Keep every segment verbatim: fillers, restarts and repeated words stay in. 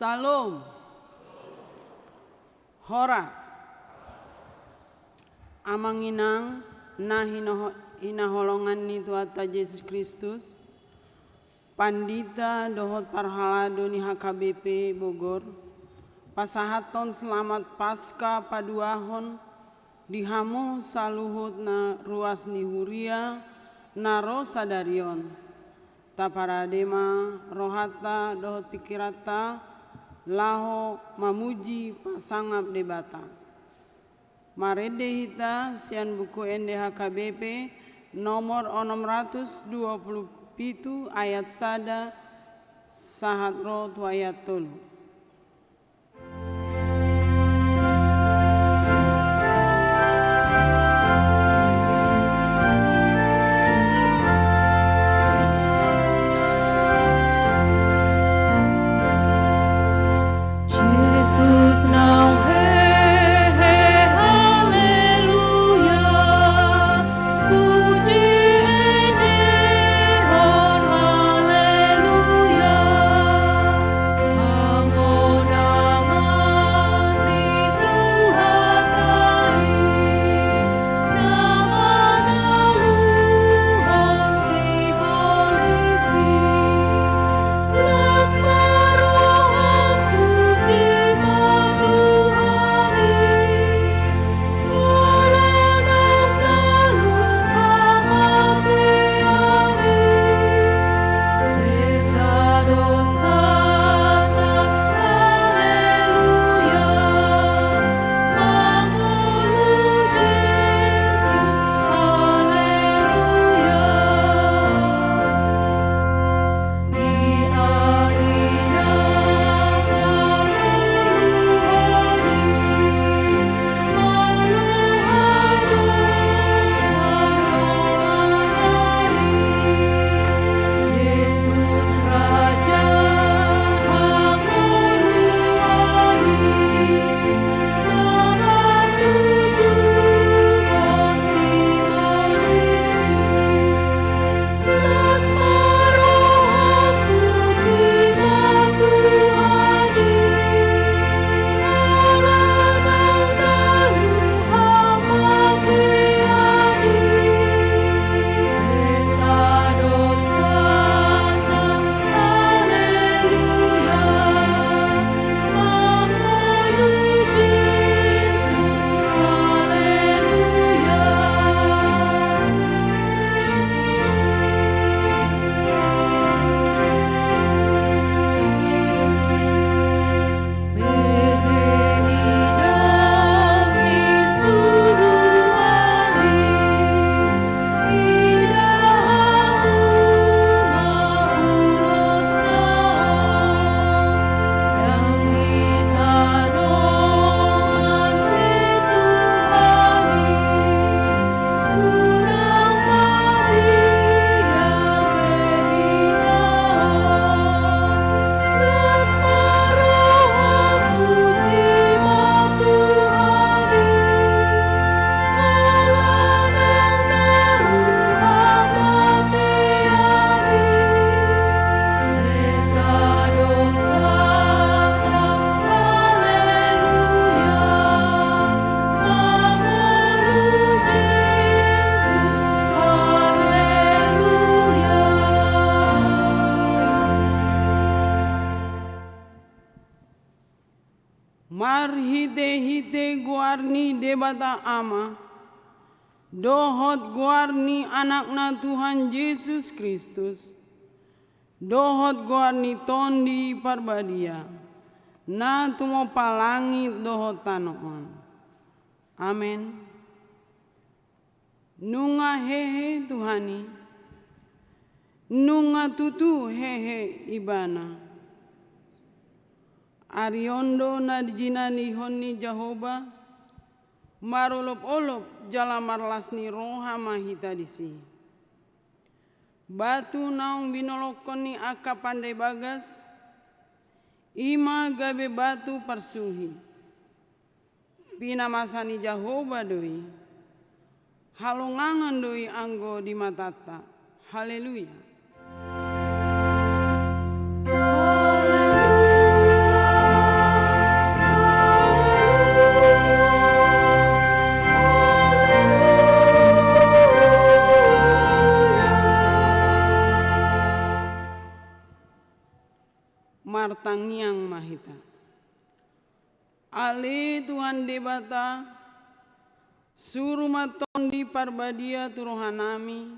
Salom. Horas. Amang inang na hinaho-, hinaholongan ni Tuhanta Jesus Kristus, pandita dohot parhalado ni H K B P Bogor, pasahathon selamat Paskah paduahon di hamu saluhut na ruas ni huria na ro sadari on. Taparade ma rohanta dohot pingkiranta laho mamuji pasangap Debata. Marende hita sian Buku Ende H K B P nomor onom ratus dua puluh pitu ayat sada sahat ro tu ayat tolu. Jesus naung hehe, haleluya. Puji endehon, haleluya. Hamonangan ni Tuhanta i, na manaluhon sibolis i. Las ma roham, puji ma Tuhan i. Ala naung talu hamatean i, sesa dosanta, haleluya. Mangolu Jesus, haleluya. Marhitehite goar ni Debata Ama, dohot goar ni Anakna Tuhan Jesus Kristus, dohot goar ni Tondi Parbadia, na tumompa langit dohot tano on. Amen. Nunga hehe Tuhan i, nunga tutu hehe Ibana. Ari on do na jinadihon ni Jahowa, marolopolop jala marlas ni roha ma hita disi. Batu naung binolongkon ni angka pandai bagas, i ma gabe batu parsuhi. Pinamasa ni Jahowa do i, halongangan do i anggo di matanta. Haleluya. Martangiang ma hita. Ale Tuhan Debata, suru ma Tondi Parbadia tu rohanami,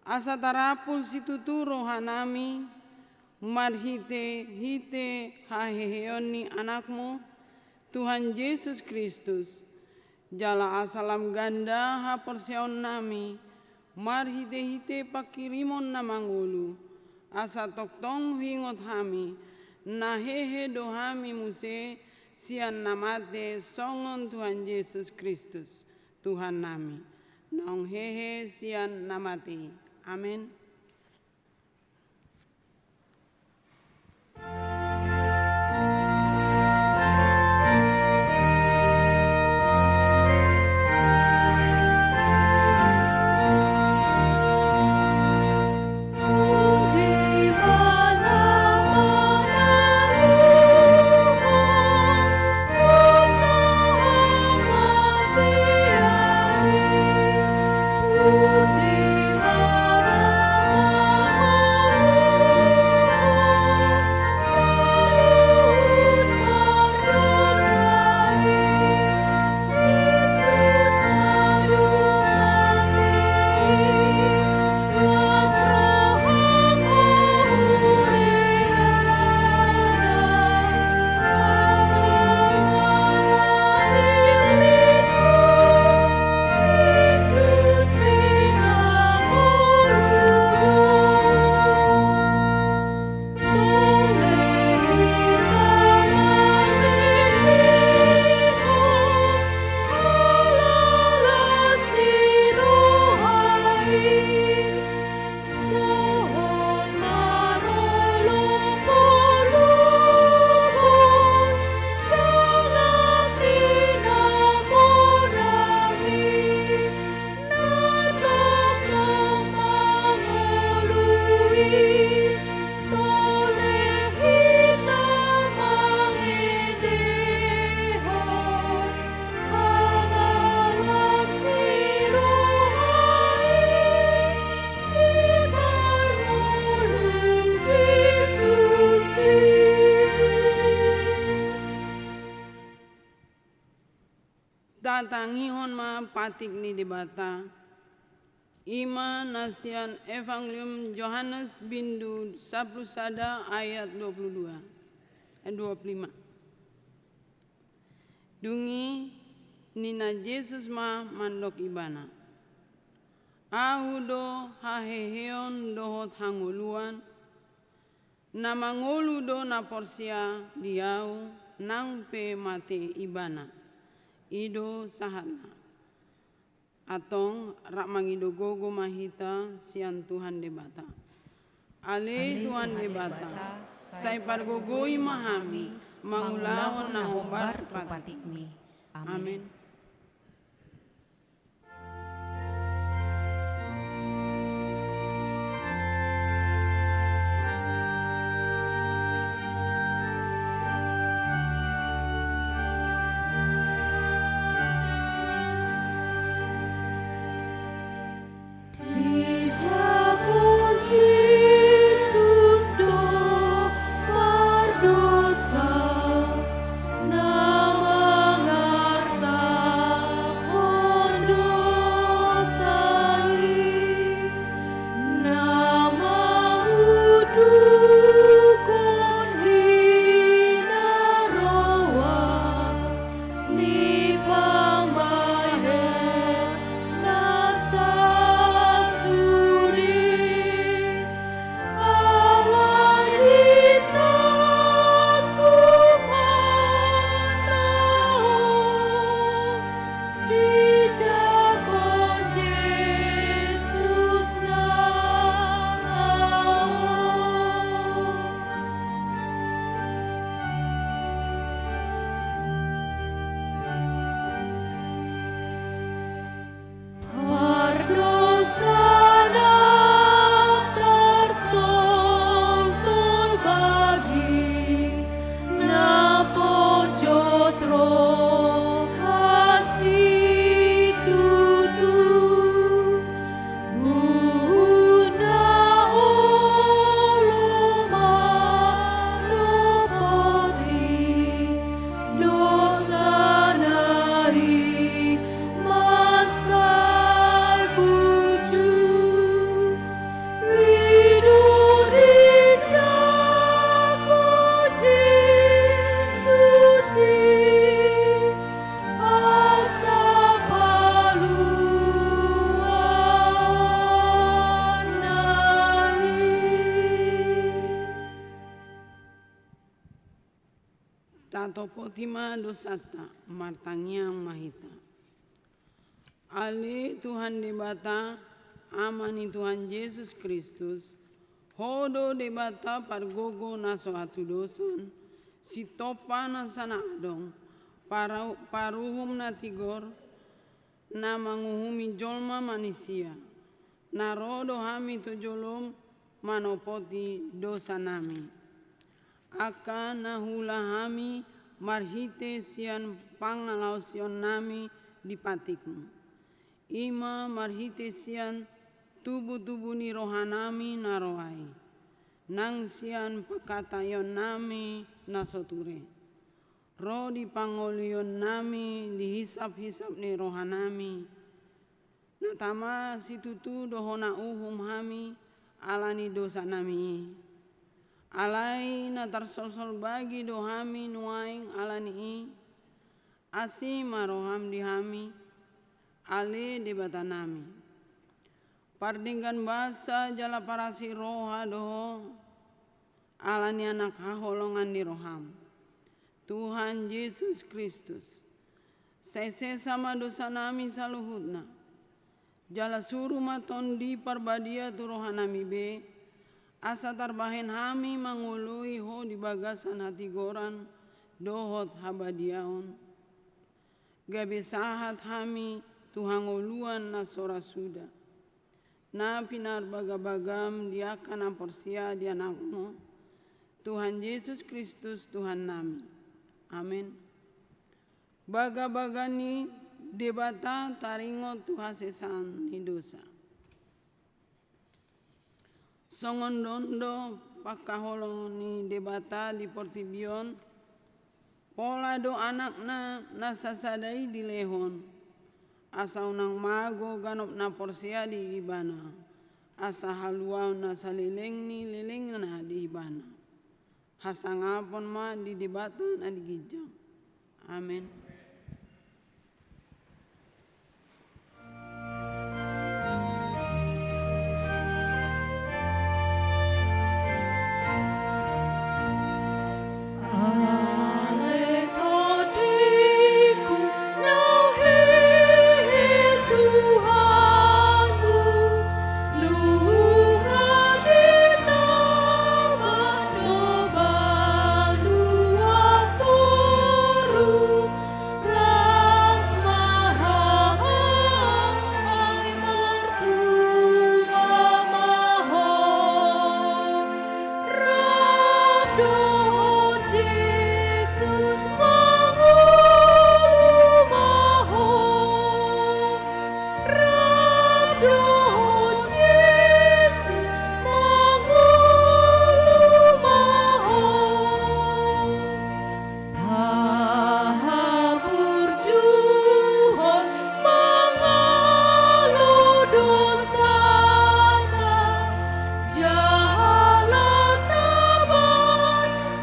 asa tarapul situtu rohanami marhitehite haheheon ni Anakmu, Tuhan Jesus Kristus, jala asa lam ganda haporseaonnami marhitehite panghirimon na mangolu, asa tongtong huingot hami, na hehe do hami muse sian na mate songon Tuhan Jesus Kristus, Tuhannami, naung hehe sian na mate i. Amen. Tatangihon ma patik ni Debata, i ma na sian Evangelium Johannes bindu sampulu sada ayat dua pulu dua, eh, dua pulu lima. Dung i ninna Jesus ma mandok ibana: Ahu do haheheon dohot hangoluan, na mangolu do na porsea di Ahu nang pe mate ibana, i do sahatna. Antong rap mangido gogo ma hita sian Tuhan Debata. Ale Tuhan Debata, sai pargogoi ma hami mangulahon na hombar tu patikMi. Amen. Tatopoti ma dosanta, martangiang ma hita. Ale Tuhan Debata, Ama ni Tuhan Jesus Kristus, Ho do Debata pargogo na so hatudosan, sitompa na sala na adong, paru-, paruhum na tigor, na manguhumi jolma manisia, na ro do hami tu jolom manopoti dosanami. Angka na huula hami marhite sian pangalaosionnami di patikmu. I ma marhite sian tubutubu ni rohanami na ro ai, nang sian pangkataionnami na so ture. Ro di pangolionnami di hisaphisap ni rohanami, na tama situtu do hona uhum hami ala ni dosanami i. Alai na tarsolsol bagi do hami nuaeng ala ni i, asi ma roham di hami, ale Debatanami. Pardenggan basa jala parasi roha do Ho, ala ni anak haholongan ni roham, Tuhan Jesus Kristus. Sai sesa ma dosanami saluhutna. Jala suru ma Tondi Parbadia tu rohanami be, asa tarbahen hami mangoloi Ho di bagasan hatigoran dohot habadiaon. Gabe sahat hami tu hangoluan na so ra suda, na pinarbagabagam di angka na porsea di Anakmu, Tuhan Jesus Kristus Tuhannami. Amen. Bagabaga ni Debata taringot tu hasesaan ni dosa. Songon on do pangkaholongan ni Debata di portibi on, pola do Anakna na sasada i dilehon, asa unang mago ganup na porsea di Ibana, asa haluaon na saleleng ni lelengna di Ibana. Hasangapon ma di Debata na di ginjang. Amen.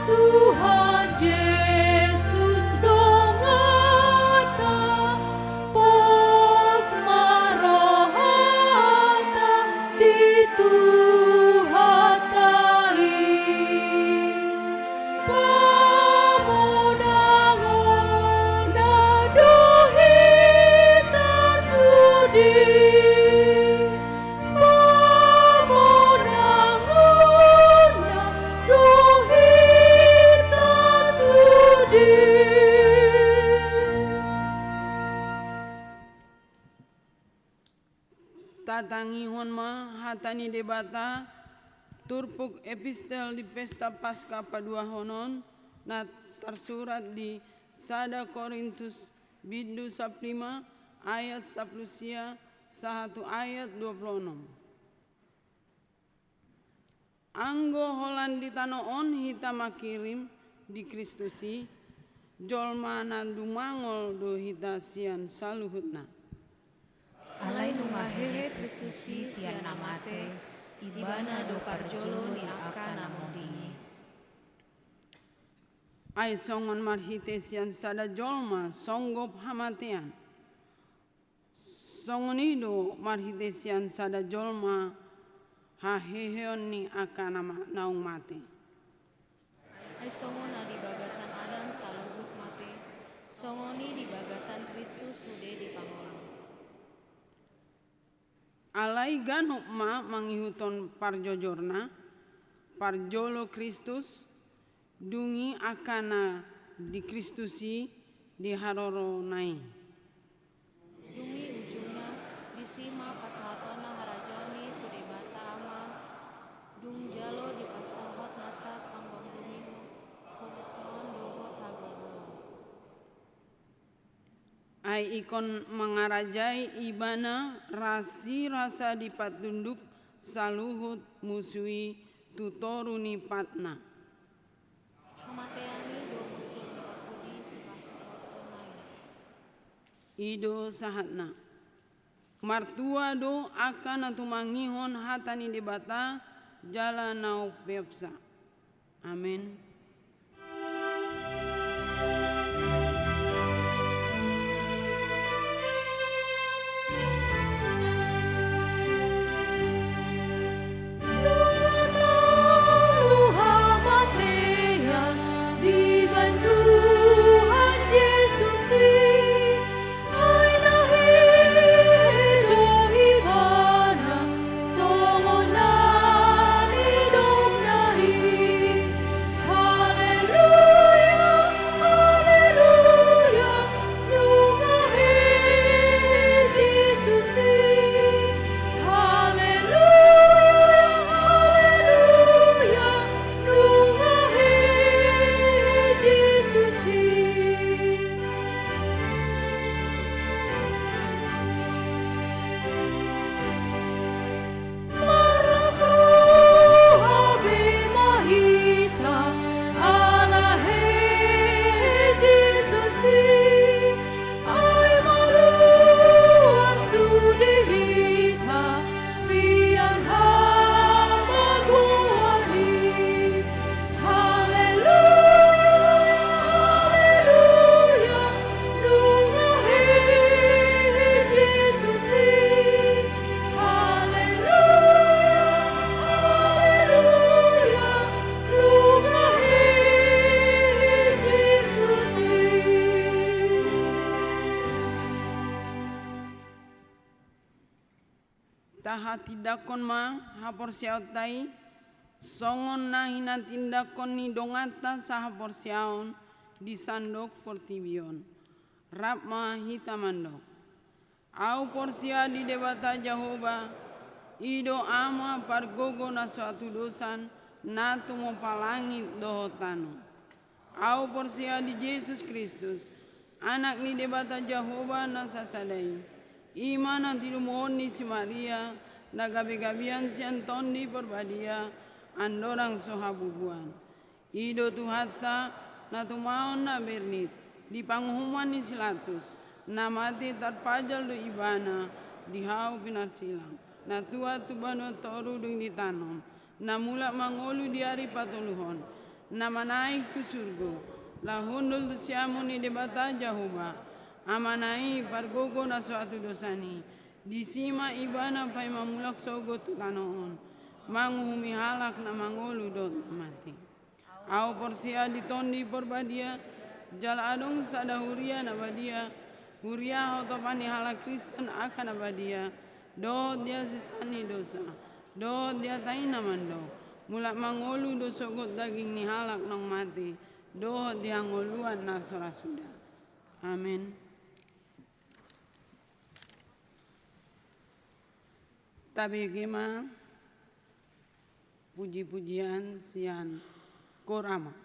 Tuhan Jesus donganta, pos ma rohanta di Tuhanta i. Pamonangon na do hita sude. Pamonangon na do hita sude. Tatangihon ma hata ni Debata, turpuk epistel di pesta Paska paduahon on, na tarsurat di sada Korintus bindu sampulu lima ayat sampulu sia sahat tu ayat dua pulu onom. Anggo holan di tano on hita mangkirim di Kristus i, jolma na dumangol do hita sian saluhutna. Alai nunga hehe Kristus i sian na mate, Ibana do parjolo ni angka na monding i. Ai songon marhite sian sada jolma songgop hamatean, songon i do marhite sian sada jolma haheheon ni angka na ma-, naung mate. Songon na di bagasan Adam saluhut mate, songon i di bagasan Kristus sude dipangomo. Alai ganup ma mangihuthon parjojorna, parjolo Kristus, dung i angka na di Kristus i di harorona i. Dung i ujungna, disi ma pasahatonna harajaon i tu Debata Ama, dung jalo dipasohot nasa panggomgomion, haposan dohot hagogoon. Ai ingkon mangarajai Ibana rasirasa dipatunduk saluhut musu i tu toru ni patna. Hamatean i do musu ni parpudi sipasohoton na i. I do sahatna. Martua do angka na tumangihon hata ni Debata jala na umpeopsa. Amen. Nunga talu hamatean dibahen Tuhan Jesus i, ai na hehe do Ibana songon na nidokna i. Haleluya, haleluya, nunga hehe Jesus i. Haleluya, haleluya, nunga hehe Jesus i. Marlas roha be ma hita ala hehe Jesus i, ai maluas sude hita sian hamagoan i. Haleluya, haleluya, nunga hehe Jesus i. Haleluya, haleluya, nunga hehe Jesus i. Tahatindangkon ma haporseaonta i, songon na hinatindangkon ni donganta sahaporseaon di sandok portibi on. Rap ma hita mandok. Ahu porsea di Debata Jahowa, i do Ama pargogo na so hatudosan, na tumompa langit dohot tano. Ahu porsea di Jesus Kristus, Anak ni Debata Jahowa na sasada i. I ma na tinumuhon ni si Maria, na gabegabean sian Tondi Parbadia, andorang so habubuan. I do Tuhanta, na tumaon na bernit, di panguhuman ni si Latus, na mate tarpajal do Ibana, di hau pinarsilang, na tuat tu banua toru dung ditanom, na mulak mangolu di ari patoluhon, na manaek tu surgo, laho hundul tu siamun ni Debata Jahowa, Amana i pargogo na so hatudosan i, disi ma Ibana paima mulak sogot tu tano on, manguhumi halak na mangolu dohot na mate. Ahu porsea di Tondi Parbadia, jala adong sada huria na badia, huria hotopan ni halak Kristen angka na badia, dohot di hasesaan ni dosa, dohot di hata i na mandok, mulak mangolu do sogot daging ni halak naung mate, dohot di hangoluan na so ra suda. Amen. Tabege ma puji-pujian sian Kor Ama.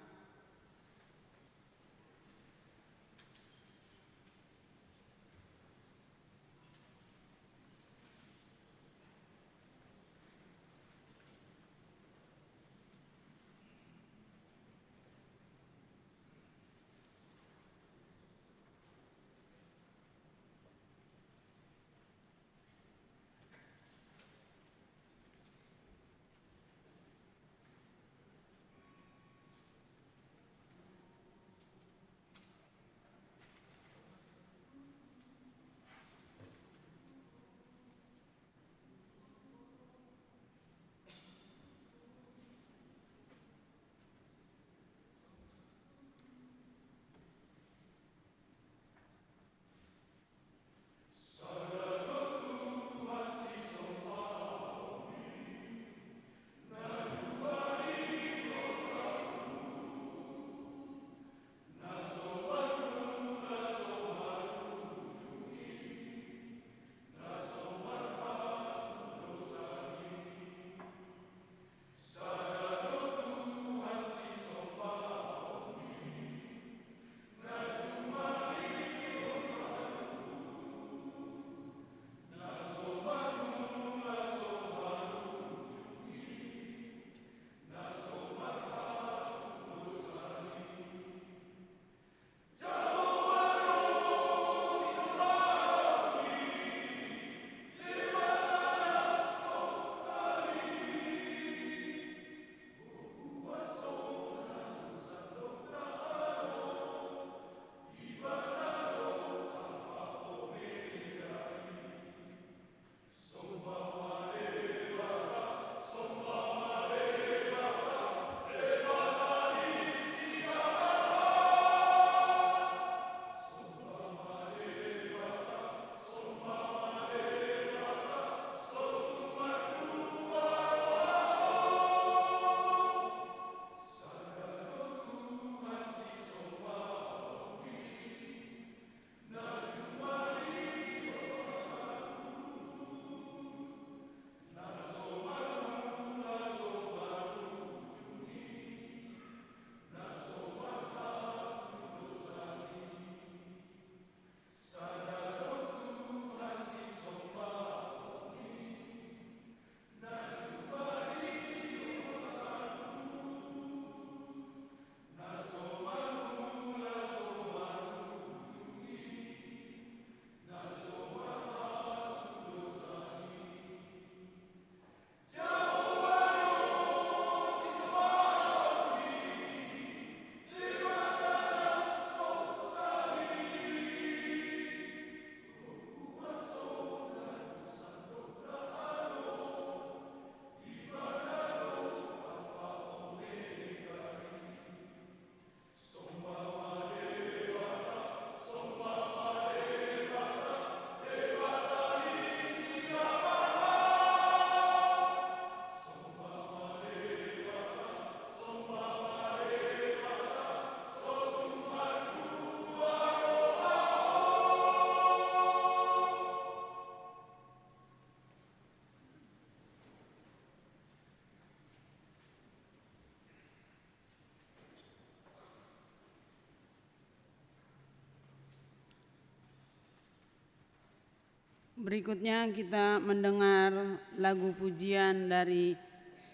Berikutnya kita mendengar lagu pujian dari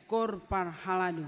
Kor Parhalado.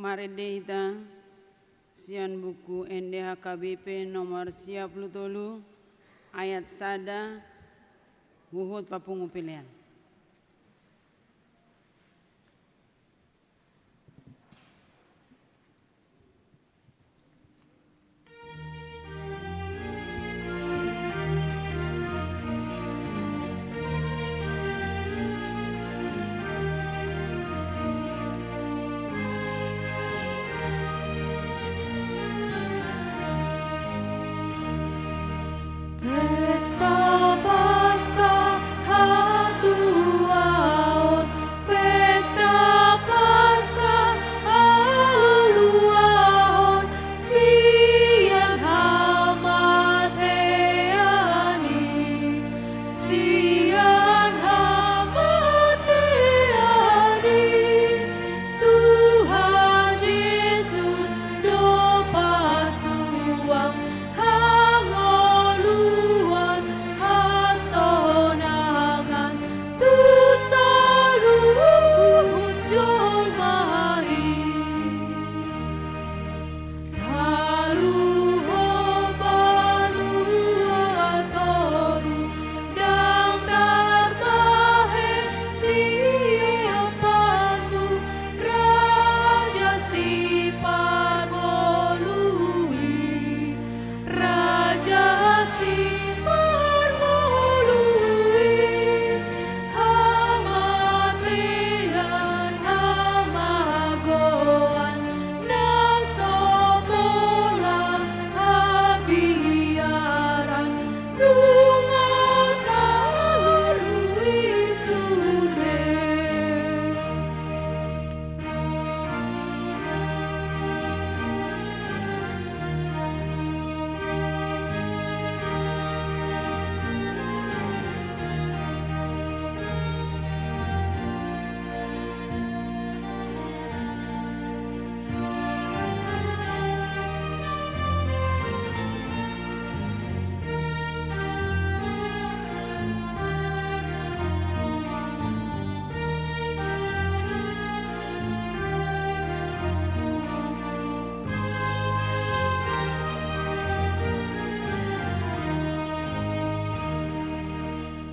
Marende hita. Sian buku N D H K B P nomor sia pulu tolu, ayat sada, huhut papungu pelean. Pesta Paska hatuaon, Pesta Paska haluluaon, sian hamatean i, sian hamatean i, Tuhan Jesus do pasuang hangoluan hasonangan tu saluhut jolma i. Taluhon banua toru, ndang tarbahen di adopanmu, Raja Siparngolu i, Raja Siparngolu i. Hamatean, hamagoan, na so pola habiaran, nunga taoloi sude.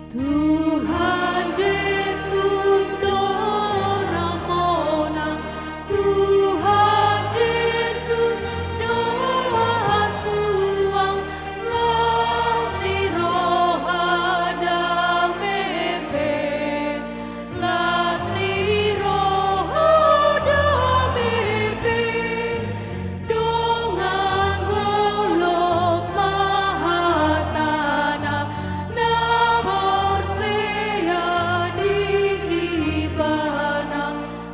Tuhan Jesus do monang-monang, Tuhan Jesus do pasuang, las ni roha dame pe, las ni roha dame pe. Dongan golop ma hatana, na porsea di Ibana,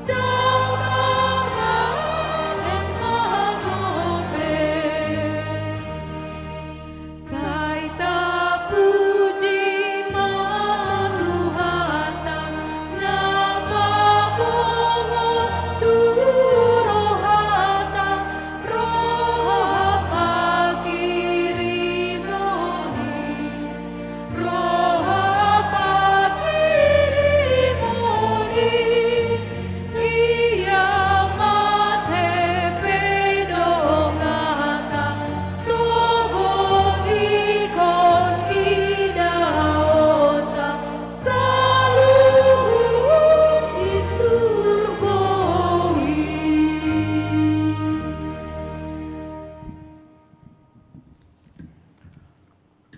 ndang tarbahen mago pe. Sai tapuji ma Tuhanta, na papungu tu rohanta roha panghirimon i, roha panghirimon i. Ia mate pe donganta, sogot ingkon idaonta, saluhut di surgo i.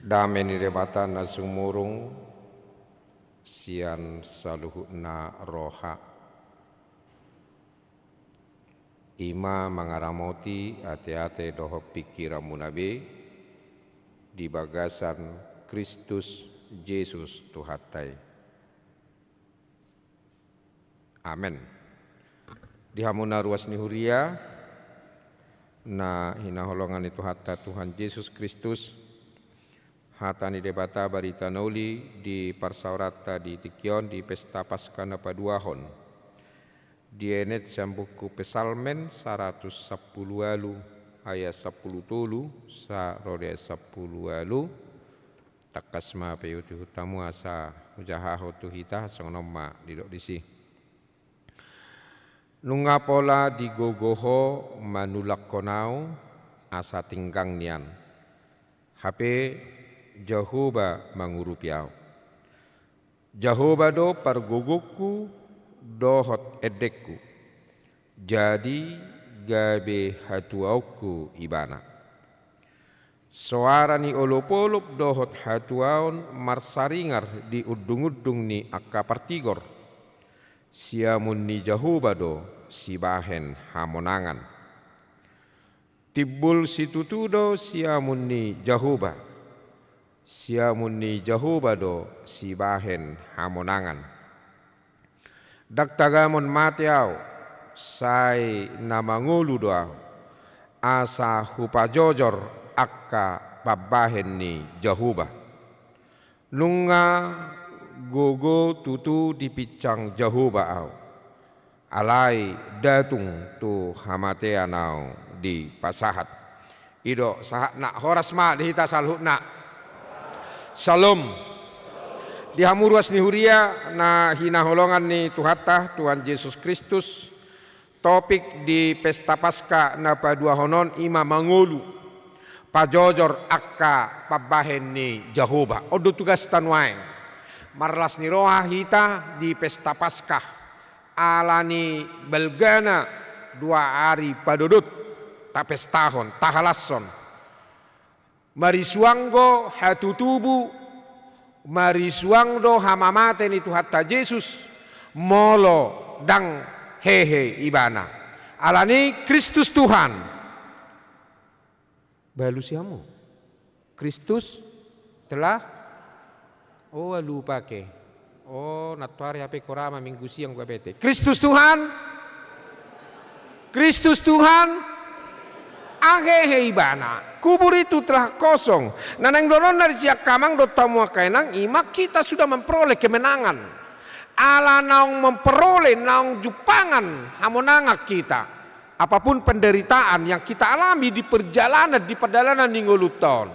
Dame ni Debata na sumurung sian saluhutna roha, i ma mangaramoti ateate dohot pingkiranmuna be di bagasan Kristus Jesus Tuhanta i. Amen. Di hamuna ruas ni huria na hinaholongan ni Tuhanta Tuhan Jesus Kristus, hata ni Debata barita na uli di parsaoranta di tingki on di Pesta Paska na paduahon. Dienet sian buku Psalmen saratus sampulu ualu, ayat sampulu tolu sa ro di ayat sampulu ualu. Tangkas ma pe iihut-ihut hamu asa hujahahon tu hita, songon on ma didok disi. Nunga pola digogo ho manulakkon ahu asa tinggang nian. Hape Jahowa mangurupi ahu. Jahowa do pargogongku dohot endengku. Jadi gabe hatuaonku ibana. Soara ni olopolop dohot hatuaon marsaringar di undungundung ni angka partigor. Siamun ni Jahowa do sibahen hamonangan. Timbul situtu do siamun ni Jahowa. Siamun ni Jahowa do sibahen hamonangan. Ndang tagamon mate ahu, sai na mangolu do ahu, asa hupajojor angka pambahen ni Jahowa. Nunga gogo tutu dipinsang Jahowa ahu. Alai ndang tung tu hamatean ahu dipasahat. I do sahatna, horas ma di hita saluhutna. Syalom. Di hamu ruas ni huria na hinaholongan ni Tuhanta, Tuhan Jesus Kristus, topik di Pesta Paskah na paduahon on i ma mangolu, pajojor angka pambahen ni Jahowa. On do tugasta nuaeng. Marlas ni roha hita di Pesta Paskah. Ala ni balgana dua ari padodot tapestahon, tahalashon. Marisuang do hatutubu, marisuang do hamamate ni Tuhanta Jesus, molo ndang hehe ibana. Alani Kristus Tuhan. Balusi hamu. Kristus telah, oh, lupa ke. Oh, nantoari hape korama minggu siang gua bete. Kristus Tuhan. Kristus Tuhan. Hehe ibana. Kubur itu telah kosong. Na naeng dohononna di sian hamu dohot hamu angka inang, i ma kita sudah memperoleh kemenangan. Ala naung memperoleh, naung jumpangan hamonangan kita. Apapun penderitaan yang kita alami di perjalanan, di pardalanan ni ngolunta on.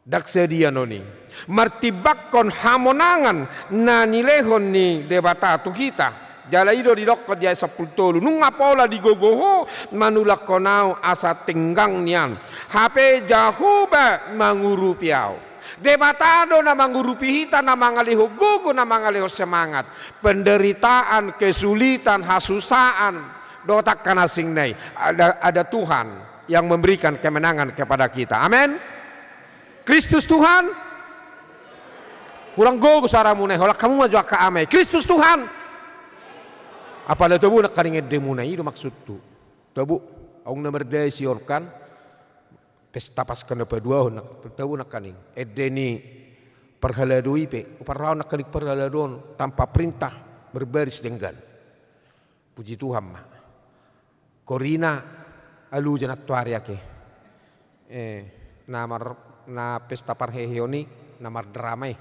Ndang sadia non i. Martimbangkon hamonangan na nilehon ni Debata tu hita. Jala i do didokkon di ayat sampulu tolu. Nunga pola digogo ho manulakkon ahu asa tinggang nian. Hape Jahowa mangurupi ahu. Debata do na mangurupi hita, na mangalehon gogo, na mangalehon semangat. Penderitaan, kesulitan, hasusaan, dohot angka na asing nai. Ada, ada Tuhan yang memberikan kemenangan kepada kita. Amen. Kristus Tuhan. Hurang gogo suaramuna i, holan hamu ma jo angka ama i. Kristus Tuhan. Apala tabo nangkaning endemuna i do maksudhu. Tabo, aung na mardai si Orkan, Pesta Paskah na paduahon, tabo nangkaning. Ende ni parhalado i pe, parhalado nangkaning parhalado on tanpa perintah, berbaris denggan. Puji Tuhan ma. Korina, aluja nantoari ake. Eh, na mar-, na pesta parheheon i, na mardrama i.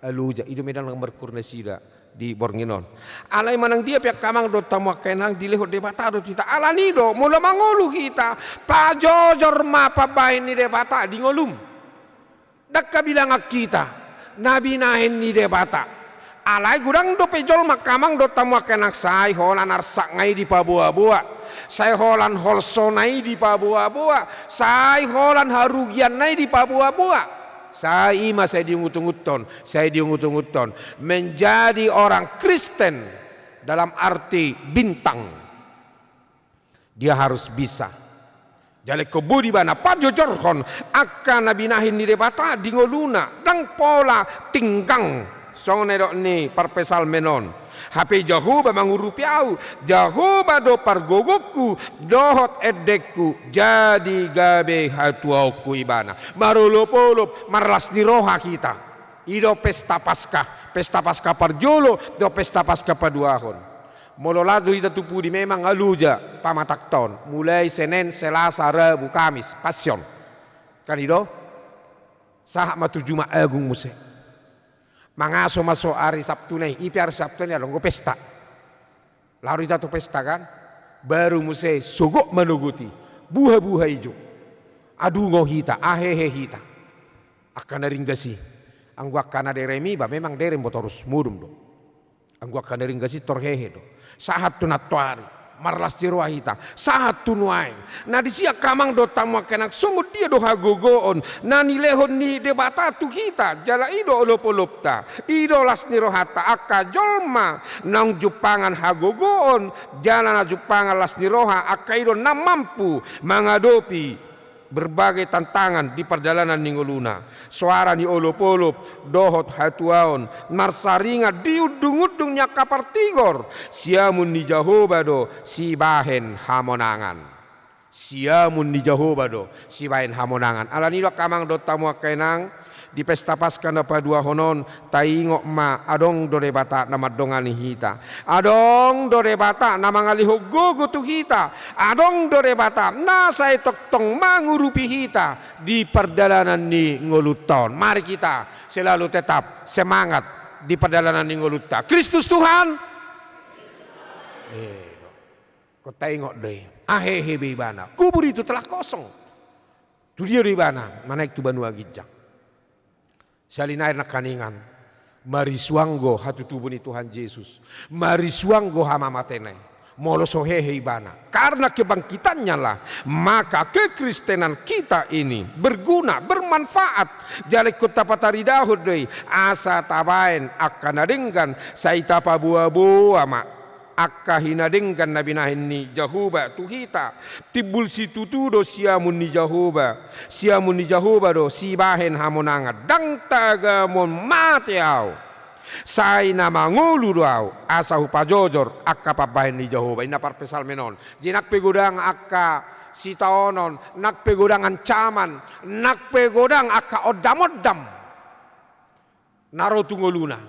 Aluja, i do medan na markur nasida di borngin on. Alai manang dia pe angka amang dohot hamu angka inang dilehon Debata do hita. Alani do, molo mangolu hita, pajojor ma pambahen ni Debata di ngolum. Ndang habilangan hita, na binahen ni Debata. Alai godang dope jolma angka amang dohot hamu angka inang sai holan arsakna i dipaboaboa. Sai holan holsona i dipaboaboa. Sai holan harugianna i dipaboaboa. Sai i ma sai diungutunguthon, sai diungutunguthon. Menjadi orang Kristen dalam arti bintang. Dia harus bisa. Jala ingkon boi do ibana pajojorhon angka na binahen ni Debata di ngoluna, ndang pola tinggang. Songon na nidok ni parpsalmen on. Hape Jahowa mangurupi ahu, Jahowa do pargogongku dohot endengku, jadi gabe hatuaonku ibana. Marolopolop, marlas ni roha hita. I do Pesta Paskah, Pesta Paskah parjolo dohot Pesta Paskah paduahon. Molo laho do hita tu pudi memang aluja pamatangta on. Mulai Senen, Selasa, Rabu, Kamis, Passion. Kan i do? Sahat ma tu Jumat Agung muse. Mangaso ma so ari Sabtuna i, i pe ari Sabtuna i adong do pesta. Laho do hita tu pesta kan? Baru muse sogot manogot i. Buhabuha i jo. Adungo hita, hehe hita. Angka na ringgas i. Anggo angka na derem i, ba memang derem do torus modom do. Anggo angka na denggan i tor hehe do. Sahat tu nantoari, marlas ni roha hita, sahat tu nuaeng. Na disi angka amang dohot hamu angka inang, songon dia do hagogoon na nilehon ni Debata tu hita, jala i do olopolopta, i do las ni rohanta. Angka jolma naung jumpangan hagogoon jala na jumpangan las ni roha, angka i do na mampu mangadopi berbagai tantangan di pardalanan ni ngoluna. Soara ni olopolop dohot hatuaon, marsaringan di undungundung ni angka partigor, siamun ni Jahowa do sibahen hamonangan. Siamun ni Jahowa do sibahen hamonangan. Alani i do angka amang dohot hamu angka inang, di pesta Paskah na paduahon on, taingot ma, adong do Debata na mandongani hita. Adong do Debata na mangalehon gogo tu hita. Adong do Debata na sai tongtong mangurupi hita di pardalanan ni ngolunta on. Mari kita selalu tetap semangat di pardalanan ni ngolunta. Kristus Tuhan. Eh, do. Kok taingot do i. Ah, hehe be ibana. Kubur itu telah kosong. Tu dia do ibana? Manaek tu banua ginjang. Sahali nai nangkiningan, marisuang do hatutubu ni Tuhan Jesus, marisuang do hamamatena i, molo so hehe ibana. Karena kebangkitannya lah, maka kekristenan kita ini berguna, bermanfaat. Jala ingkon tapataridahon do i, asa tabaen angka na denggan, sai tapaboaboa ma angka hinadenggan na binahen ni Jahowa tu hita. Timbul situtu do siamun ni Jahowa. Siamun ni Jahowa do sibahen hamonangan. Ndang tagamon mate ahu, sai na mangolu do ahu, asa hupajojor angka pambahen ni Jahowa. Inna parpsalmen on. Jadi nang pe godang angka sitaonon, nang pe godang ancaman, nang pe godang angka ondamondam na ro tu ngoluna,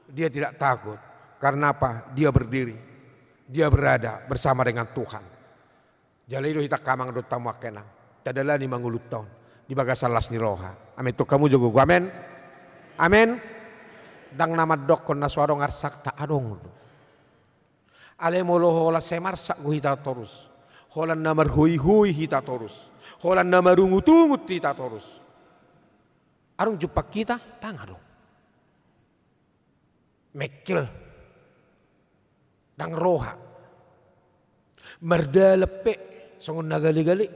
dia tidak takut. Karena apa? Dia berdiri, dia berada bersama dengan Tuhan. Jala i do hita angka amang dohot hamu angka inang, tadalani ma ngolunta on di bagasan las ni roha. Amen. Tong hamu jo gogo amen. Amen. Ndang na mandokkon na so adong arsakta, adong do. Alai molo holan sai marsak do hita torus, holan na marhoihoi hita torus, holan na marungutungut hita torus, adong jumpang hita? Ndang adong. Mengkel, ndang roha. Mardalan pe songon na galegale.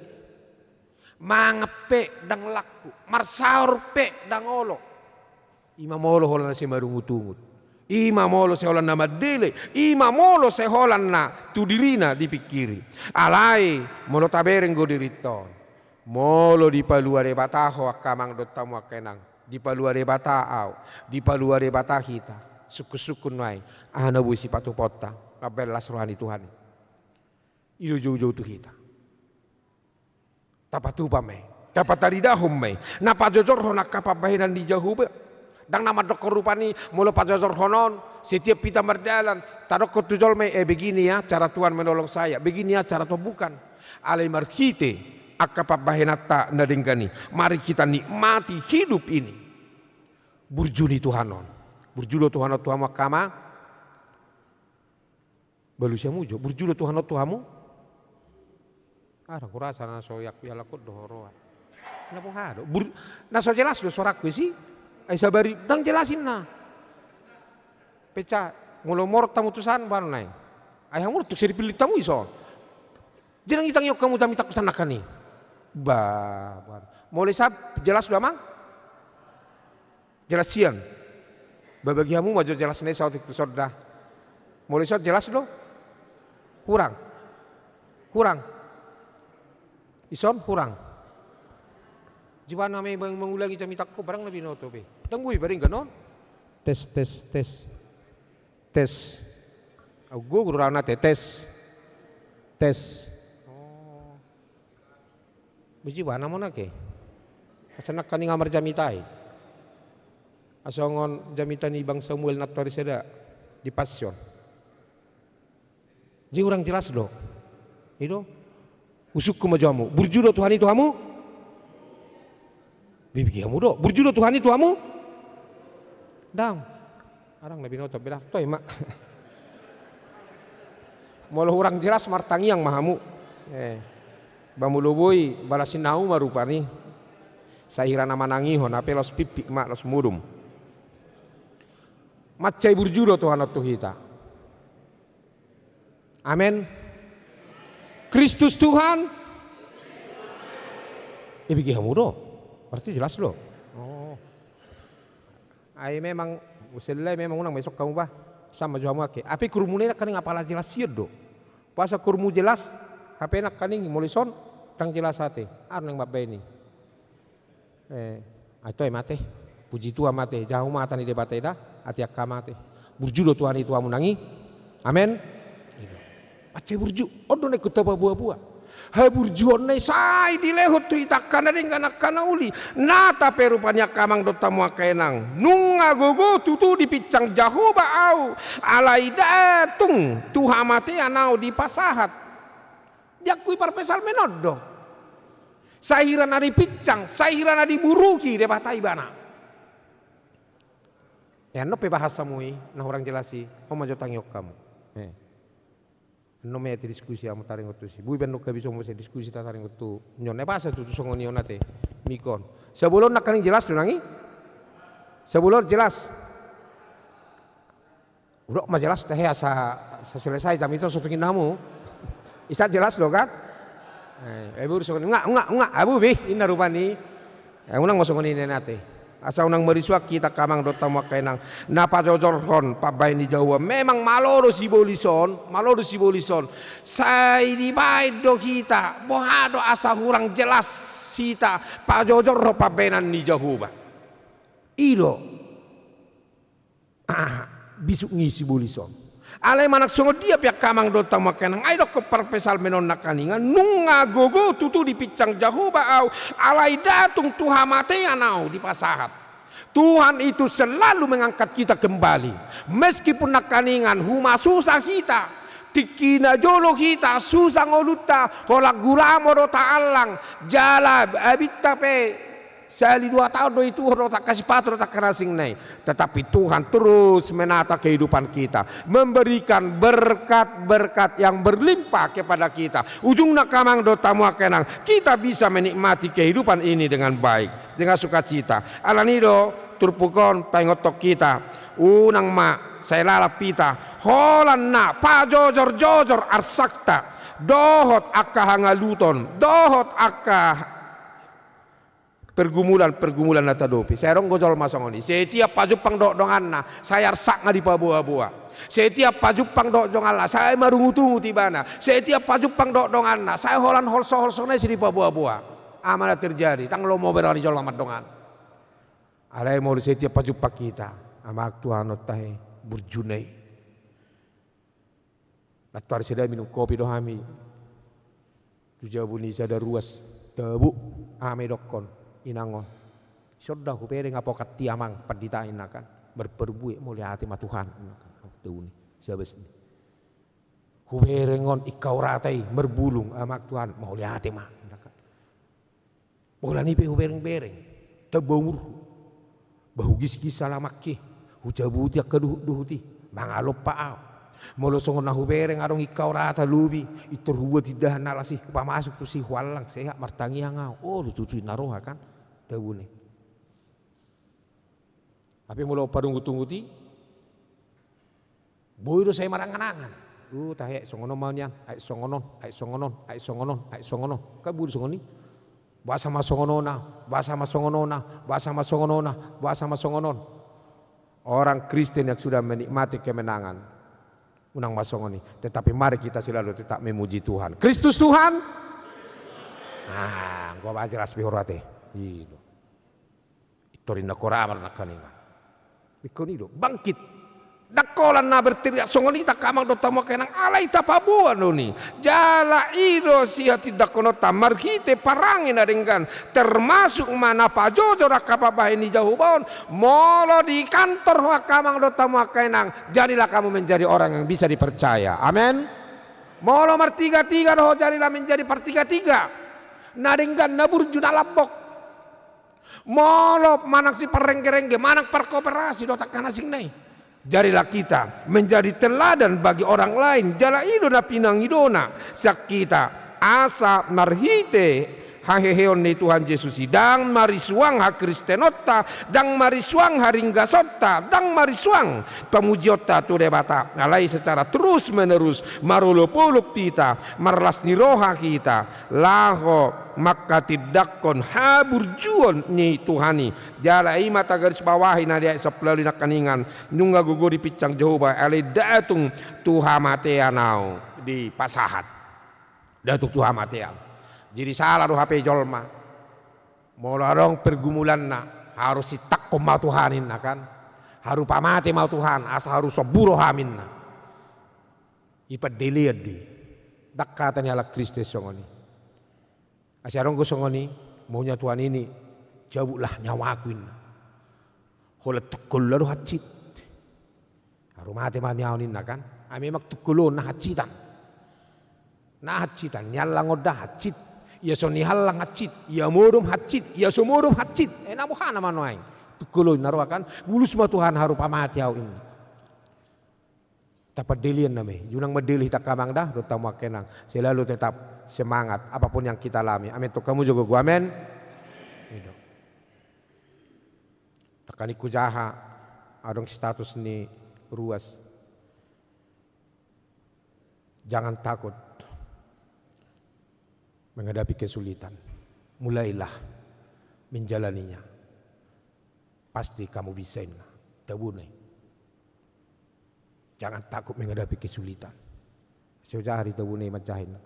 Mangan pe ndang langku, marsaor pe ndang olo. Ima molo holan na sai marungutungut. Ima molo sai holan na mandele. Ima molo sai holan na tu dirina dipingkiri. Alai molo tabereng do dirinta on, molo dipalua Debata ho angka amang dohot hamu angka inang, dipalua Debata ahu, dipalua Debata hita, sungkunsungkun nuaeng aha na boi sipatupaonta mambahen las roha ni Tuhan i. I do joujou tu hita. Tapatupa ma i, tapataridahon ma i, na pajojorhon angka pambahenan ni Jahowa. Ndang na mandokkon rupani molo pajojorhon on, setiap hita mardalan, tadokkon tu jolma i, eh, begini ya cara Tuhan menolong saya, begini ya cara Tuhan, bukan. Alai marhite angka pambahenanta na denggan i, mari kita nikmati hidup ini. Burju ni Tuhan on. Burju do Tuhan on tu hamu angka amang. Balusi hamu jo, burju do Tuhan on tu hamu? Ara, hurasa na so iangkui halak on do ho roha. Na boha do? Bur-, na so jelas do suarangku disi? Ai sabari ndang jelas inna. Peca, molo morot hamu tu san baru nai. Ai hamu tuk seri pilih hamu ison. Jenang itang iok hamu jamitangku san nangkaning. Ba, ba. Molo i sab jelas do amang? Jelas sian. Babagi hamu ma jo jelasna i saotik tu sonda. Molo ison jelas do? Hurang. Hurang. Ison hurang. Jibana ma i bang mangulangi jamitangku barang na binoto be. Ndang boi ba denggan on. Tes, tes, tes. Tes. Au gogo do raona te, tes. Tes. Oh. Bujibana mona ke. Asa nangkaning amar jamita i. Asa songon jamita ni Bang Samuel nantoari sada di Passion. Jadi hurang jelas do. I do. Husungkun ma jo hamu. Burju do Tuhan i tu hamu? Bibigi hamu do. Burju do Tuhan i tu hamu? Ndang. Arang na binoto beda. Toe ma. Molo hurang jelas martangiang ma hamu. Eh. Ba molo boi balasin hamu ma rupani. Sai hira na manangihon, hape laos pipik ma, laos modom. Mansai burju do Tuhan on tu hita. Amen. Kristus Tuhan. Ibege hamu do. Berarti jelas do. Oh. Ai memang, muse lai memang unang ma dison hamu bah. Sama jo hamu ake. Ape kurmuna i nangkaning apala jelas hian do. Boasa kurmu jelas, hape nangkaning molo dison, ndang jelas ate. Aha naeng mambaen i. Eh, ai toe ma ate. Puji Tuhan ma ate. Jaha umata ni Debata i da, ate angka ma ate. Burju do Tuhan i tu hamu nang i. Amen. Mansai burju. On do na ingkon tapaboa-boa. Haburjuonna i sai dilehon tu hita angka na denggan, angka na uli. Na tape rupani angka amang dohot hamu angka inang. Nunga gogo tutu dipinsang Jahowa ahu. Alai ndang tung tu hamatean ahu dipasahat. Diakui parpsalmen on do. Sahira na dipinsang, sahira na diburuki Debata ibana. Eh, annon pe bahas hamu i, na hurang jelas i, on ma jo tangihon hamu. Eh. Annon ma i ate diskusi hamu taringot tusi. Boi pe annon habis on muse diskusi tataringot tu. Nyon, eh, bahas tutu songon i on ate. Mikon. Sabolon nangkaning jelas do nang i? Sabolon jelas. Udok ma jelas tahe asa, asa selesai jam itu so tingin hamu. Isa jelas do kan? Eh, eh, buru songon i. Nga, nga, nga, abu bih, inna rupani. Eh, unang ma songon i nian ate. Asa unang marisuak hita angka amang dohot hamu angka inang. Na pajojorhon pambahen ni Jahowa. Memang malo do sibolis on, malo do sibolis on. Sai dibaen do hita. Boha do asa hurang jelas hita. Pajojorhon pambahenan ni Jahowa. I do. Ah, bisuk ni sibolis on. Alai manang songon dia pe angka amang dohot hamu angka inang, ai dokkon parpsalmen on nangkaningan, nunga gogo tutu dipinsang Jahowa ahu, alai ndang tung tu hamatean ahu dipasahat. Tuhan itu selalu mengangkat kita kembali. Meskipun nangkaningan huma susah hita, tingki na jolo hita, susah ngolunta, holan gulamo do taallang, jala abinta pe, sahali dua taon do ituhor dohot angka sipatu dohot angka na asing na i. Tetapi Tuhan terus menata kehidupan kita, memberikan berkat-berkat yang berlimpah kepada kita. Ujungna angka amang dohot hamu angka inang, kita bisa menikmati kehidupan ini dengan baik, dengan sukacita. Alani do turpuk on paingothon hita, unang ma sai lalap hita, holan na pajojor-jojor arsakta, dohot angka hangaluton, dohot angka pergumulan-pergumulan na tadopi. Sai adong do jolma songon i. Setiap pajumpang dohot donganna, sai arsakna dipaboa-boa. Setiap pajumpang dohot donganna, sai marungut-ungut ibana. Setiap pajumpang dohot donganna, sai holan holso-holsona i sai dipaboa-boa. Aha ma na terjadi, ndang lomo berani jolma mandongan. Alai molo setiap pajumpang hita, amang Tuhan on tahe, burjuna i. Nantoari sada minum kopi do hami tu jabu ni sada ruas, tabu, aha ma idokkon inang on. Sonda hubereng apokat i amang pandita inna kan. Marparbue, mauliate ma Tuhan inna kan. Tabu ni, sabas ni. Hubereng on ingkau rata i marbulung, amang Tuhan, mauliate ma inna kan. Holan i pe hubereng-bereng, tamba umurhu. Ba hugiskis alamanki, hujabuti angka duhut-duhut i, mangalompa ahu. Molo songon na hubereng adong ingkau rata lobi, intor hubuat indahan na las i, hupamasuk tusi, huallang, sehat martangiang ahu. O, do tutu inna roha kan, tabuna i. Hape molo padunggut-unggut i, boi do sai marangan-angan. Uh, tahe, songon on ma nian, ai songon on, ai songon on, ai songon on, ai songon on. Kan boi do songon i. Boasa ma songon on ahu, boasa ma songon on ahu, boasa ma songon on ahu, boasa ma songon on. Orang Kristen yang sudah menikmati kemenangan, unang ma songon i. Tetapi mari kita selalu tetap memuji Tuhan. Kristus Tuhan. Ah, enggo ba jelas pe huroha ate. I do. Intor inna kora amar nangkaningan. Ingkon i do, bangkit. Ndang holan na berteriak songon i angka amang dohot hamu angka inang, alai tapaboa do i. Jala i do sihatindangkononta marhite parange na denggan, termasuk ma na pajojor angka pambahen ni Jahowa on. Molo di kantor ho angka amang dohot hamu angka inang, jadilah kamu menjadi orang yang bisa dipercaya. Amen. Molo martiga-tiga do ho, jadilah menjadi partiga-tiga. Na denggan, na burju, na lambok. Molo manang siparengge-rengge, manang parkoperasi dohot angka na asing na i. Jadilah kita menjadi teladan bagi orang lain, jala i do na pinangidona sian hita, asa marhite haheheon ni Tuhan Jesus i, ndang marisuang hakristenonta, ndang marisuang haringgasonta, ndang marisuang pamujionta tu Debata. Alai secara terus menerus marolopolop hita, marlas ni roha hita laho manghatindanghon haburjuon ni Tuhan i. Jala i ma tagarisbawahi na di ayat sampulu ualu nangkiningan, nunga gogo dipinsang Jahowa, alai ndada tung tu hamatean ahu dipasahat. Ndada tung tu hamatean. Jadi sala do hape jolma, molo adong pergumulanna, haru sintangkon ma Tuhan inna kan. Haru pamate ma Tuhan, asa haru sombu roham inna. I pandelean do i. Ndang hata ni halak Kristen songon i. Asa adong do songon i, maunya Tuhan ini, cabutlah nyawaku inna. Holan tungkol do hansit. Haru mate ma nian on inna kan. Ai memang tungkol on na hansitan. Na hansitan, niallang on da hansit. Ia so niallang hansit, ia modom hansit, ia so modom hansit. Eh, na boha nama nuaeng. Tungkol on na roa kan. Bulus ma Tuhan haru pamate ahu inna. Tapandelean nama i. Unang mandele hita angka amang da dohot hamu angka inang. Selalu tetap semangat apapun yang kita alami. Amin. Tong hamu jo gogo amin. I do. Nangkining hujaha adong status ni ruas. Jangan takut menghadapi kesulitan. Mulailah menjalaninya. Pasti kamu bisa inna. Tabona i. Jangan takut menghadapi kesulitan. Sai hujaha ditabona i manjaha inna.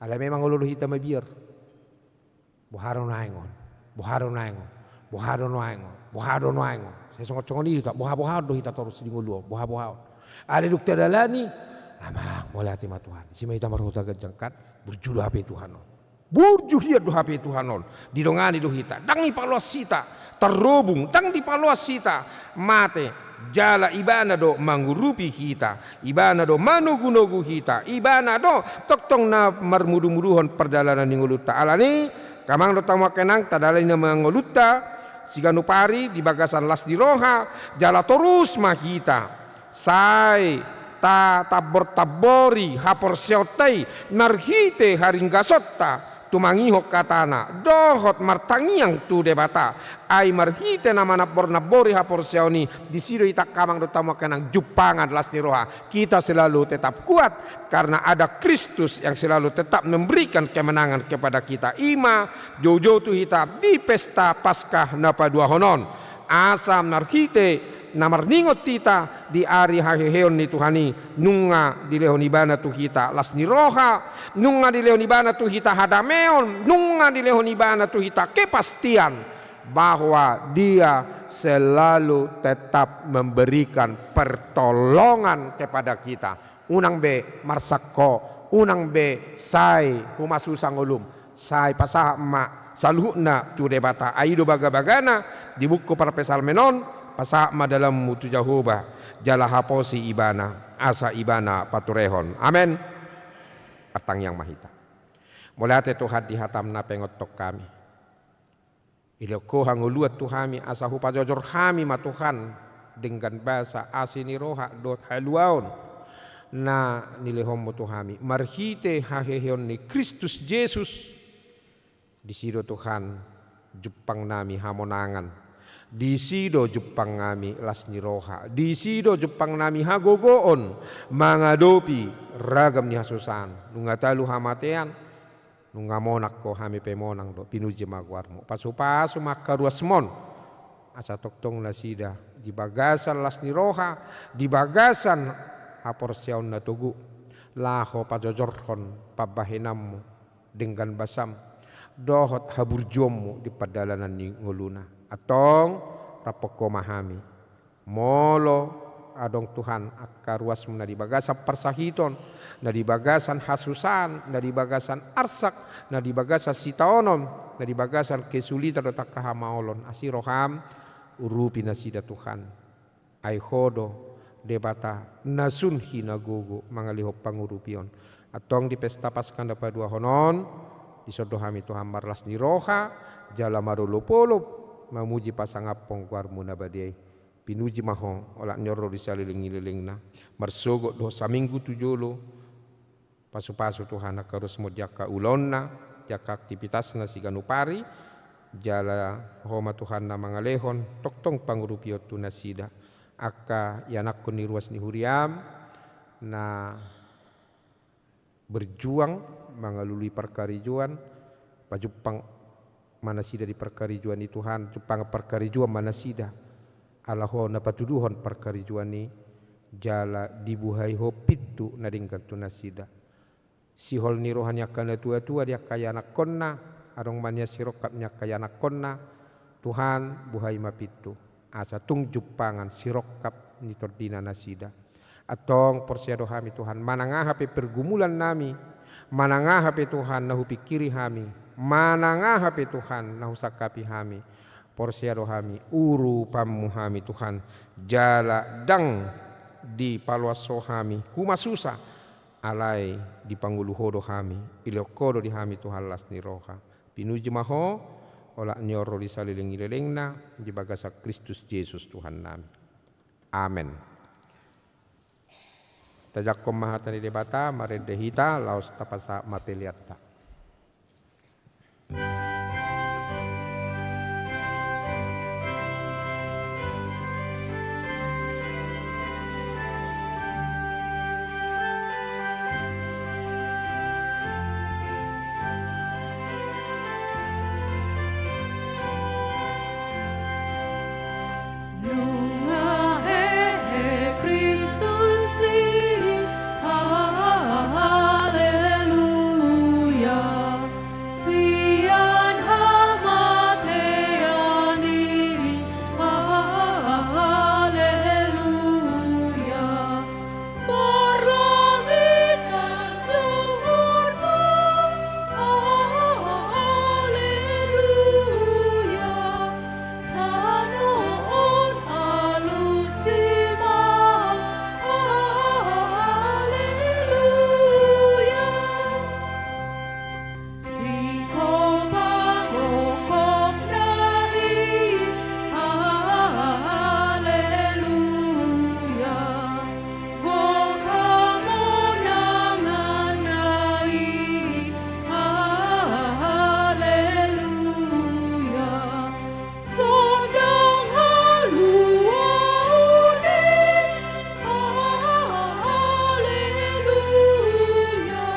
Alai memang olo do hita mabiar. Boha do nuaeng on. Boha do nuaeng on. Boha do nuaeng on. Boha do nuaeng on. Sai songon-songon i hita. Boha-boha do hita torus di ngolu on. Boha-boha on. Alai dung tadalani. Amang, mauliate ma Tuhan. Isi ma hita marhuta ganjang kan. Burju do hape Tuhan on. Burju hian do hape Tuhan on. Didongani do hita. Ndang dipaloas hita. Tarrobung. Ndang dipaloas hita. Mate. Jala Ibana do mangurupi hita. Ibana do manogu-nogu hita. Ibana do tongtong na marmudu-muduhon pardalanan ni ngolunta. Alani, angka amang dohot hamu angka inang, tadalani nama ngolunta siganup ari di bagasan las ni roha, jala torus ma hita. Sai tatambor-tambori haporseaonta i marhite haringgasonta tumangihon hatana dohot martangiang tu Debata. Ai marhite na manambor-nambori haporseaon i, disi do hita angka amang dohot hamu angka inang jumpangan las ni roha. Kita selalu tetap kuat karena ada Kristus yang selalu tetap memberikan kemenangan kepada kita. I ma joujou tu hita di pesta Paskah na paduahon on. Asa marhite na marningot hita di ari haheheon ni Tuhan i, nunga dilehon Ibana tu hita las ni roha, nunga dilehon Ibana tu hita hadameon, nunga dilehon Ibana tu hita kepastian bahwa Dia selalu tetap memberikan pertolongan kepada kita. Unang be marsangko, unang be sai humasusa ngolum, sai pasahat ma saluhutna tu Debata. Ai i do bagabagana di buku parpsalmen on, pasahat ma dalanmu tu Jahowa, jala haposi Ibana, asa Ibana paturehon. Amen. Martangiang ma hita. Mauliate Tuhan di hatam na paingothon hami. Dilehon Ho hangoluan tu hami, asa hupajojor hami ma Tuhan, denggan basa, asi ni roha, dohot haluaon na nilehonmu tu hami. Marhite haheheon ni Kristus Jesus, disi do Tuhan, jumpang nami hamonangan. Disi do jumpang nami las ni roha. Disi do jumpang nami hagogoon mangadopi ragam ni hasusaan. Nunga talu hamatean, nunga monang Ho, hami pe monang do, pinuji ma goarmu. Pasupasu ma angka ruasmon, asa tongtong nasida di bagasan las ni roha, di bagasan haporseaon na togu, laho pajojorhon pambahenanmu, denggan basam, dohot haburjuonmu di pardalanan ni ngoluna. Antong, rap Ho ma hami. Molo adong Tuhan angka ruasmu na di bagasan parsahiton, na di bagasan hasusaan, na di bagasan arsak, na di bagasan sitaonon, na di bagasan kesulitan dohot angka hamaolon, asi roham, urupi nasida Tuhan. Ai Ho do Debata na sun hinagogo mangalehon pangurupion. Antong di pesta Paskah na paduahon on, dison do hami Tuhan marlas ni roha, jala marolopolop, mamuji pasangaphon goarmu na badia i. Pinuji ma Ho, olat ni on ro di saleleng ni lelengna. Marsogot dohot saminggu tu jolo. Pasupasu Tuhan angka ruasmon di angka ulaonna. di angka aktivitasna siganup ari, jala Ho ma Tuhan na mangalehon tongtong pangurupion tu nasida. Angka ianakhon ni ruas ni huriaM na berjuang mangalului parkarejoan, pajumpang ma nasida di parkarejoan i Tuhan, jumpangan parkarejoan ma nasida. Ala Ho na patuduhon parkarejoan i, jala dibuhai Ho pintu na denggan tu nasida. Sihol ni roha ni angka natuatua di angka ianakhonna, adong ma nian sirongkap ni angka ianakhonna, Tuhan, buhai ma pintu, asa tung jumpangan sirongkap ni tondina nasida. Antong porsea do hami Tuhan, manang aha pe pergumulan nami, manang aha pe Tuhan na hupingkiri hami, manang aha pe Tuhan na husangkapi hami, porsea do hami urupanMu hami Tuhan, jala ndang dipaloas Ho hami humasusa, alai dipangolu Ho do hami, dilehon Ho do di hami Tuhan las ni roha. Pinuji ma Ho, olat ni on ro di saleleng ni lelengna, di bagasan Kristus Jesus Tuhan nami. Amen. Tajangkon ma hata ni Debata, marende hita, laos tapasahat ma peleanta. Nunga hehe Kristus i, haleluya, sian hamatean i, haleluya. Parlangit tanjongon ma, haleluya. Tano on alusi ma, haleluya. Sikopagokhon na i, haleluya. Gok hamonangan na i, haleluya. Sondang haluaon i, haleluya.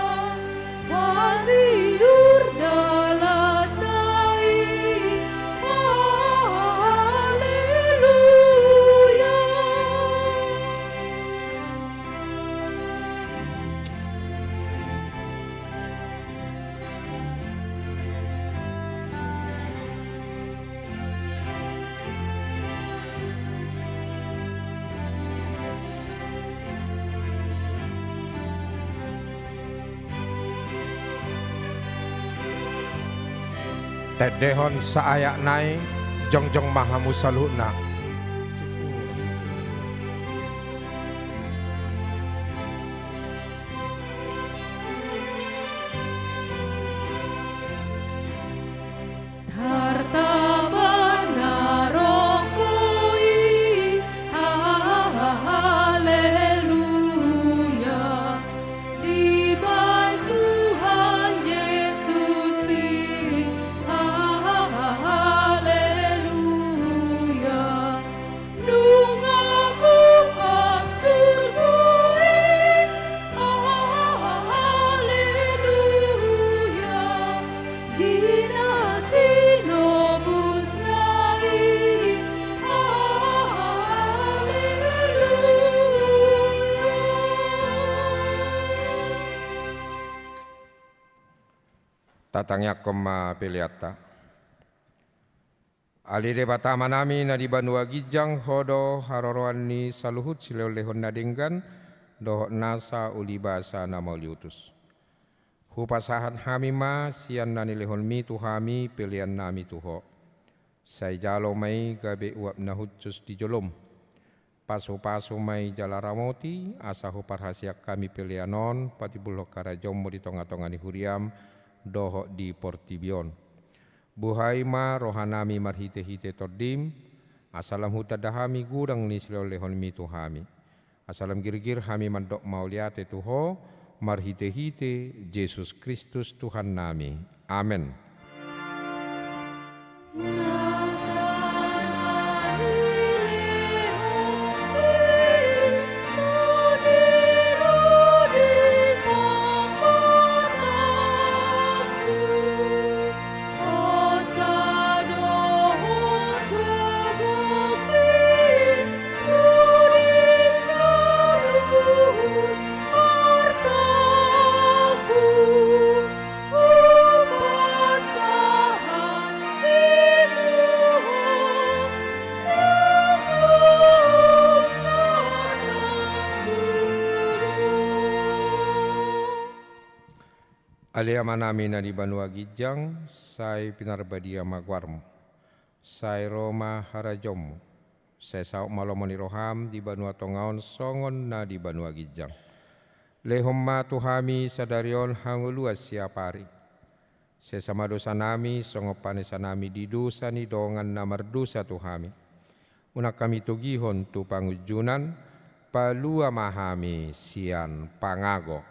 Paliur dalan na i, haleluya. Tendehon saayat nai, jongjong ma hamu saluhutna. Tartaban na rongko i, haleluya, dibahen Tuhan Jesus i, haleluya. Nunga mungkap surgo i, haleluya, di na tinobus na i, haleluya. Tatangiangkon ma peleanta. Ale Debata Ama nami na di banua ginjang, Ho do haroroan ni saluhut silehonlehon na denggan dohot nasa uli basa na mauliutus. Hupasahat hami ma sian na nilehonmi tu hami pelean nami tu Ho. Sai jalo ma i gabe uap na hushus di jolom. Pasupasu ma i jala ramoti, asa huparhaseang hami pelean on patimbulhon harajaonmu di tongatonga ni huriam dohot di portibi on. Buhai ma rohanami marhitehite Tondim, asa lam hutanda hami godang ni silehonlehonmi tu hami. Asa lam girgir hami mandok mauliate tu Ho, Marhitehite Jesus Kristus Tuhannami. Amen. Ale Amanami na di banua ginjang, sai pinarbadia ma goarmu. Sai ro ma harajaonmu. Sai saut ma lomo ni roham di banua tonga on songon na di banua ginjang. Lehon ma tu hami sadari on hangoluan siapari. Sesa ma dosanami songon panesanami di dosa ni dongan na mardosa tu hami. Unang hami togihon tu pangunjunan, palua ma hami sian pangago.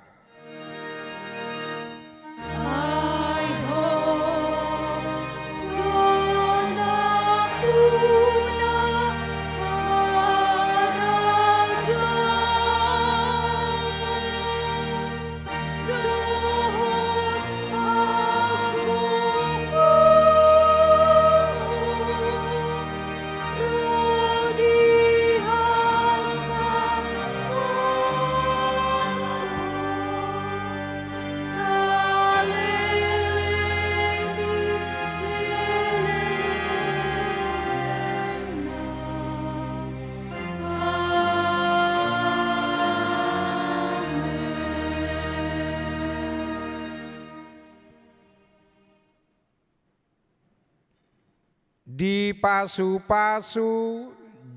Dipasupasu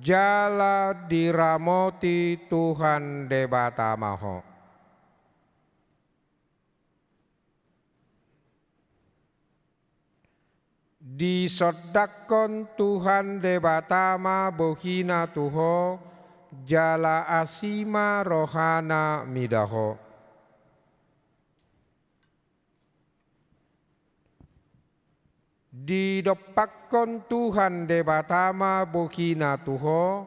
jala diramoti Tuhan Debata ma ho. Disondangkon Tuhan Debata ma bohina tu ho, jala asi ma rohana mida ho. Didompakkon Tuhan Debata ma bohina tu ho,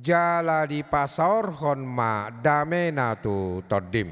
jala dipasaorhon ma damena tu tondim.